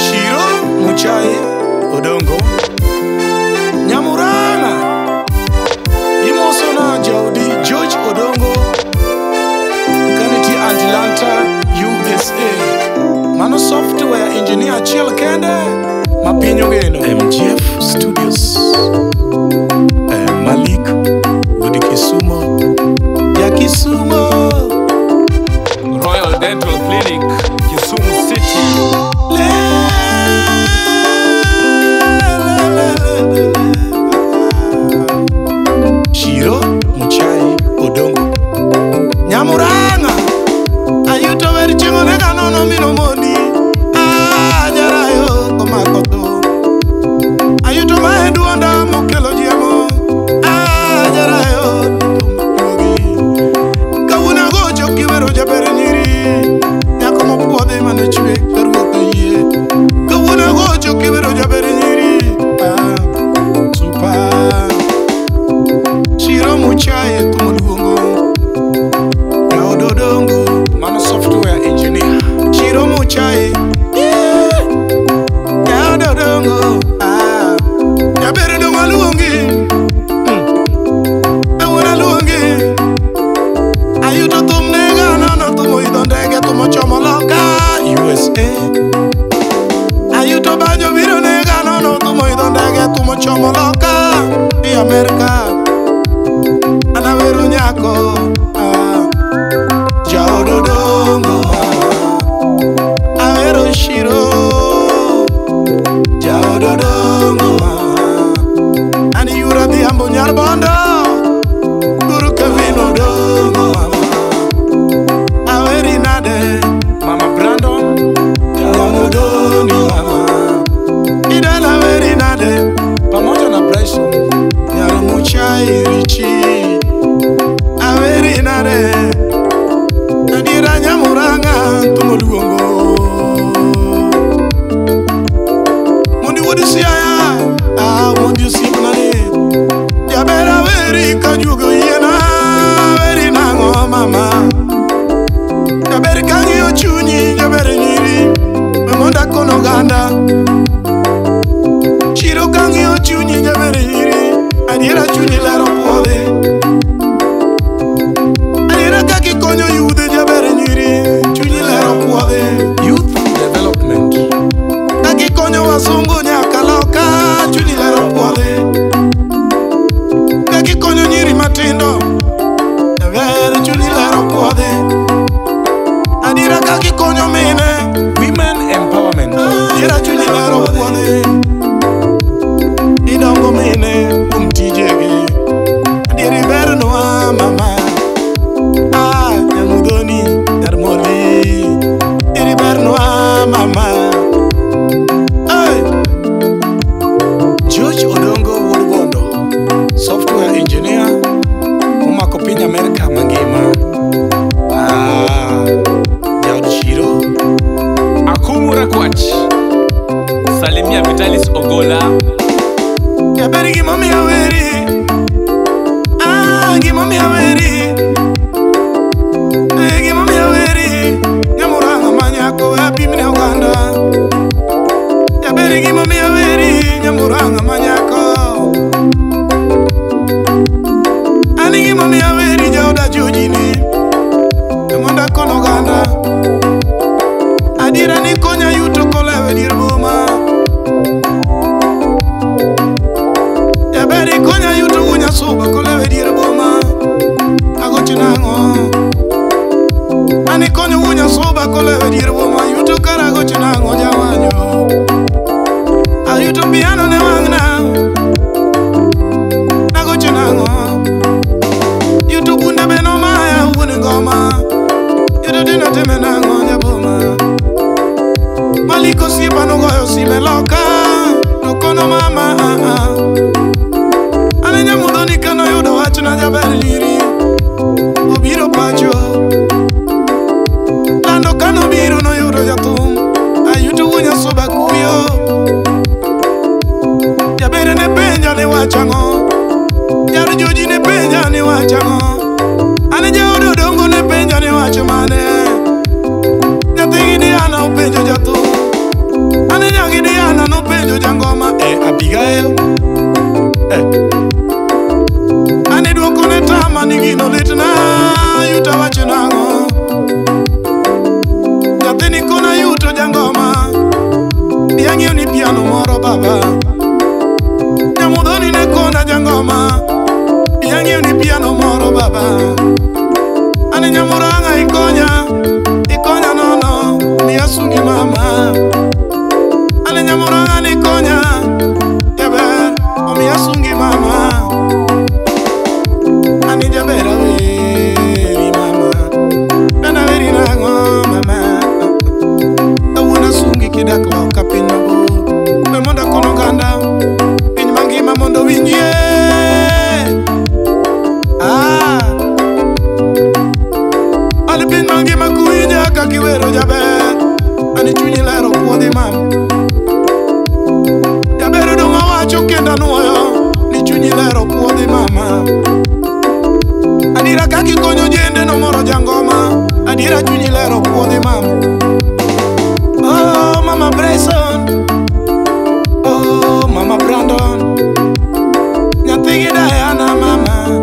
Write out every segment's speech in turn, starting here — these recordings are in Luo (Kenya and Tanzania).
Shiro Muchai Odongo Nyamuranga Imosona Jaudi George Odongo Kaniti Atlanta USA Mano software engineer Chiel Kende Mapinyo Geno MGF Studios Malik Wudi Kisumo Ya Kisumo Royal Dental Clinic Kisumu City. Le, le, le, le, le. Shiro Muchai Odongo Nyamuranga Ayuto veri chengo nega nono mino mondi Ajarayo komakoto Ayuto maendu onda mokelo jiemo Ajarayo tumbuki Kawuna gocho kiwero jabere nyiri Nyako mopuodhe mane chwe karuoth oyie Kawuna gocho kiwero jabere nyiri Super Shiro Muchai tumoluongo Odongo Mano software engineer Shiro Muchai yeah. Odongo ah. Jabere dongo aluongi Awuon aluongi Ayuto thum nega nono thum oidho ndege thum ochomo loka USA Ayuto banjo biro nega nono thum oidho ndege thum ochomo loka i Amerika An awero nyako ah. Jaododongo awero Shiro Jaododongo ani yura dhiambo nyar bondo Guru Kevin Odongo aweri nade Mama Brandon Jaododoni idala aweri nade pamoja na Bryson Nyar Muchai Richi aweri nade Adiera Nyamuranga tumoluongo Mondi wuod Siaya ah mondi osiepnani Jaber aweri kajuogo yiena aweri nang'o mama Jaber kang'iyo chunyi jaber nyiri we mondo akon oganda Shiro kang'iyo chunyi jaber nyiri adiera chunyi lero puodhe Adiera kaka ikonyo yudhe jaber nyiri chunyi lero puodhe Youth Development Kaka ikonyo wasungu nyaka loka chunyi lero puodhe Kaka ikonyo nyiri matindo jaber chunyi lero puodhe Adiera kaka ikonyo mine Women Empowerment adiera chunyi lero puodhe Idongo mine kuom tijegi adiera ibernwa mama Ah, Nyamudhoni nyar Moli adiera ibernwa mama Hey! George Odongo wuod Bondo software engineer momako piny Amerika mangima Jaod Shiro Akumu Rakwach Salimia Vitalis Ogola Jaber gimomiyo aweri Ah, gimomiyo aweri Eh, gimomiyo aweri Nyamuranga manyako we apimne oganda Jaber gimomiyo aweri Nyamuranga manyako An gimomiyo aweri jaoda George-ni Mondo akon oganda Adiera ni konya yuto kolewo e dier boma Jaber ikonya yuto wunya suba kolewo e dier boma Agocho nang'o An ikonyo wunya suba kolewo e dier boma Yuto kara agocho nang'o jawanyo Ayuto piano ne wang'na Agocho nang'o Yuto bunde be nomaya wuon ngoma Yuto tino time nang'o jaboma Maliko osiepa nogoyo sime loka Nokono mama ah, ah. Ane Nyamudhoni kanoyudo wachna jaber nyiri Obiro pacho Lando kanobiro noyudo jathum Ayuto wuon Nyasuba kuyo Ani nyagi Diana nopenjo jangoma e Abigail. Ani duoko ne tama ni gino litna yuta wacho nang'o. Nyathini kona yuto jangoma biang'iew ni piano moro baba. Nyamudhoni ne kona jangoma biang'iew ni piano moro baba. Ani nyamurang'a ikonya ikonya nono miya sungi mama. Ani nyamurang'a nikonya jaber omiya sungi mama. Ani jaber aweri mama bena aweri nang'o mama. Awuon asungi kidak loka piny mabor. We mondo akon oganda piny mangima mondo owinjie. Ani piny mangima kuwinja kaka iwero jaber. Ani chunyi ler opuodhi mama. Jaber dong' awacho kendo anuoyo ni chunyi ler opuodhi mama. Adiera kaka ikonyo jende nomoro jangoma. Adiera chunyi ler opuodhi mama. Oh mama Bryson, oh mama Brandon, nyathigi Diana mama,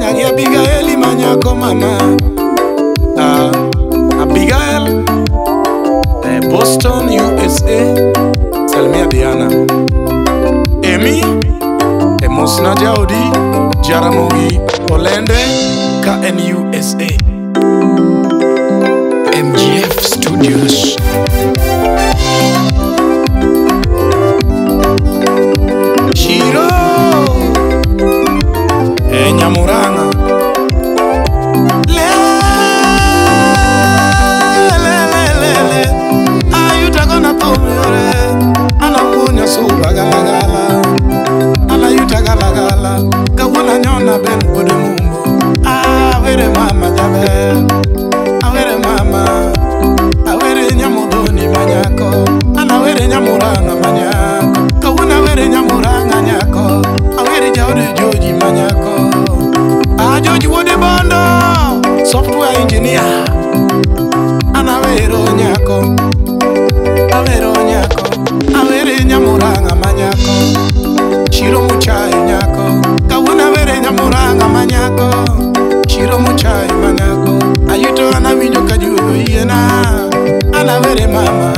nyagi Abigail manyako mama. Abigail, Boston, USA, Salmia Diana. Emi, Mosna Jaodi, Jaramogi, Olende, KNUSA. MGF Studios. Shiro Nyamurang'a. Le le le le le. Ayuta gona thum yore. Ana wuonya suba galagala. Ana yuta galagala. Kawuono anyona ben wuod Mumbo. Awere mama jaber. Awere mama. Awere nyamudhoni manyako. Ana awere nyamurang'a manyako. Kawuono awere nyamurang'a nyako. Awere jaod Joji manyako. Joji wuod Bondo, software engineer. Ana awero nyako. Awero nyako. Awere nyamurang'a manyako. Shiro muchai nyako. Kawuono awere nyamurang'a manyako. Shiro muchai manyako. Ayuto ana winjo ka juogo yiena. Ana were mama.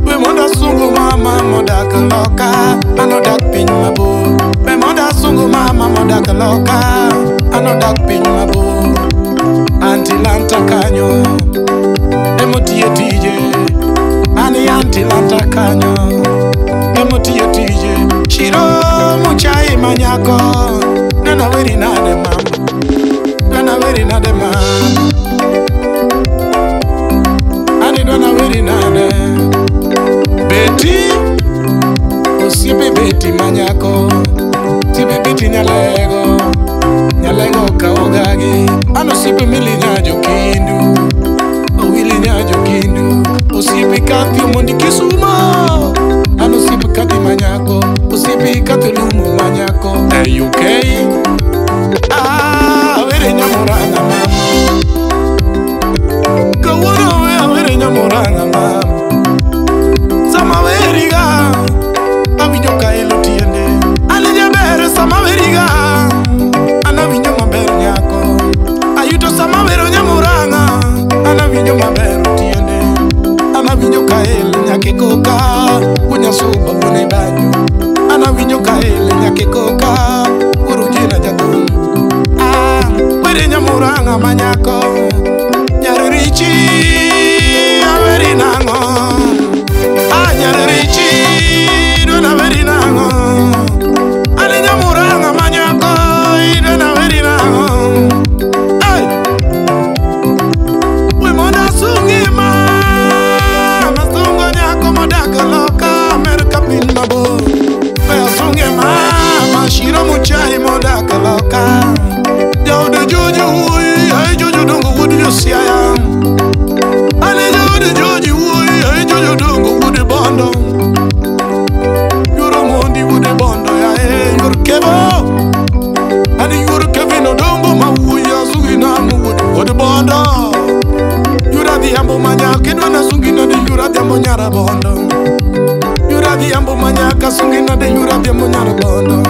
We mondo asungu mama modak loka. An odak piny mabor. We mondo asungu mama modak loka. An odak piny mabor. Antilanta kanyo emotiye tije. Ani antilanta kanyo emotiye tije. Shiro muchai manyako. Nana weri nade mama. Dwana weri nade mama. Ani dwana weri nade. Betty, osiepe Betty manyako. Osiepe Betty nyalego. Nyalego ka ogagi. An osiepe Milly nyajo kindu. Owili nyajo kindu. Osiepe Kathy Omondi Kisumo. An osiepe Kathy manyako. Osiepe Kathy Lumo manyako. UK. Awere nyamurang'a mama. Kawuono we awere nyamurang'a mama. Sama weriga awinjo ka elo tiende. An jaber sama weriga an awinjo maber nyako. Ayuto sama wero nyamurang'a an awinjo maber tiende. An awinjo ka el nyake koka wuonya suba wuone banjo. An awinjo ka el nyake koka wuoro jina jathum. Were nyamurang'a manyako. Nyar Richi aweri nang'o. Nyar Richi dwana weri nang'o. Ani nyamurang'a manyako dwana weri nang'o. Ay! We mondo asungi mama asungo nyako modak loka Amerka piny mabor. We asungi mama Shiro muchai modak loka. Jaod Joji wuoyi ai Joji dongo wuod Josiaya. Ani jaod Joji wuoyi ai Joji dongo wuod Bondo. Yuoro mondi wuod Bondo ya yuor Kevo. Ani yuor Kevin Odongo ma wuoyi asungi nang'o wuod Bondo. Yuor Adhiambo manyako idwa nasungi nade yuor Adhiambo nyar Bondo. Kasungi nade yura dhiambo nyar Bondo.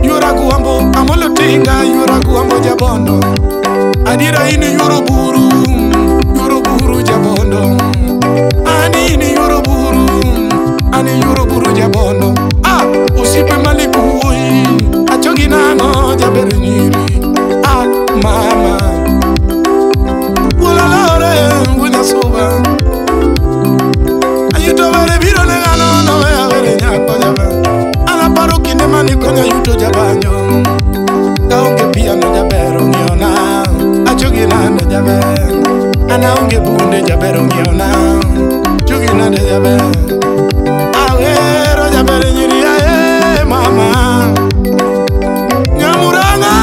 Yura guambo Amolo Tinga, yura guambo jabondo. Adira ini yuro buru, yuro buru jabondo. Ani ini yuro buru, ani yuro buru jabondo. Ah, usipe maliku oi, achogi nano jaber nyiri. Ah, mama. Ulalore ngunya suba. Ayuto were biro ne ngano no we awere nyako jaber. Ana paro kinde mani konya yuto jabanyo. Kaonge piano jaber ong'iona, achogi nade jaber. Ana onge bunde jaber ong'iona, achogi nade jaber. Awero jaber nyiri ae mama. Nyamurang'a.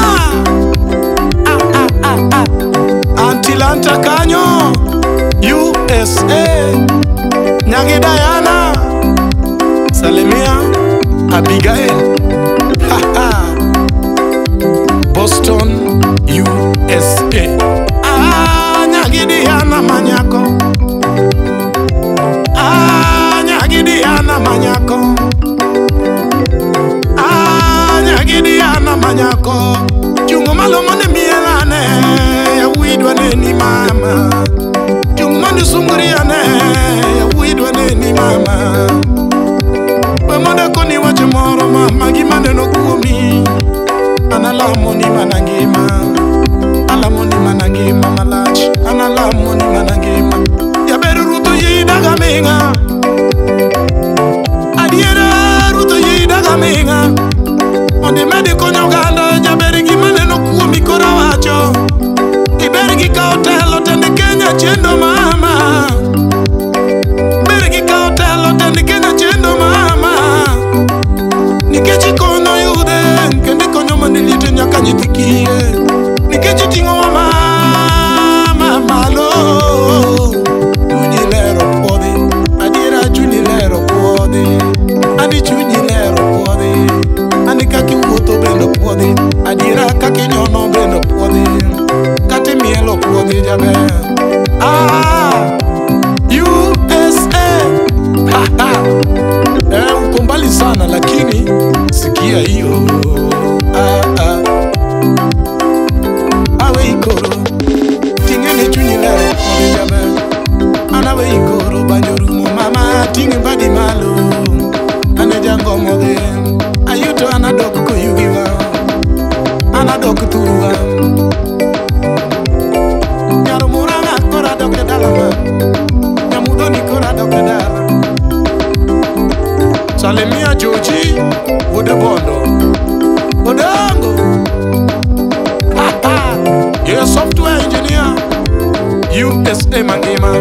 Ah ah ah ah. Antilanta kanyo USA. Nyagi Diana. Salimia Abigail. Ha ha. Boston, USA. Ah, Nyagi Diana manyako. Ah, Nyagi Diana manyako. Ah, Nyagi Diana manyako. Chungo malo mane mielane, yawidwa neni mama. Chungo mane sunguriane, yawidwa neni mama. We mondo koni wach moro mama, gima neno kuomi. Analamo ni mana ngima, alamo ni mana ngima malach, analamo ni mana ngima. Jaber Ruto yidaga ming'a, adiera Ruto yidaga ming'a. Mondo imed konyo oganda, jaber gima neno kuomi koro awacho. Iber gi kawo telo tend Kenya chendo mama. Ber gi kawo telo tend Kenya chendo mama. Nikech ikonyo yude, kendo ikonyo mana liete nyaka nyithi kiye. Nikech iting'o mama malo. Chunyi ler opuodhi, adiera chunyi ler opuodhi. Ani chunyi ler opuodhi, ani kaka iwuotho bende opuodhi. Adiera kaka inyono bende opuodhi, kata imielo opuodhi jaber. Ah, USA. Ha ha. Uko mbali sana lakini sikia hiyo. Ah, ah. Awe ikoro ting'e chunyi ler opuodhi jaber. Anawe ikoro banjorumo mama ting'e badi malo. Ane jangomo dhi ayuto anadok koyugiwa, anadok thurwa. Nyar Murang'a koro adok e dala ma, Nyamudhoni koro adok e dala. Salimia Joji wuod Bondo. Odongo. Ha ha. You're a software engineer. USA mangima.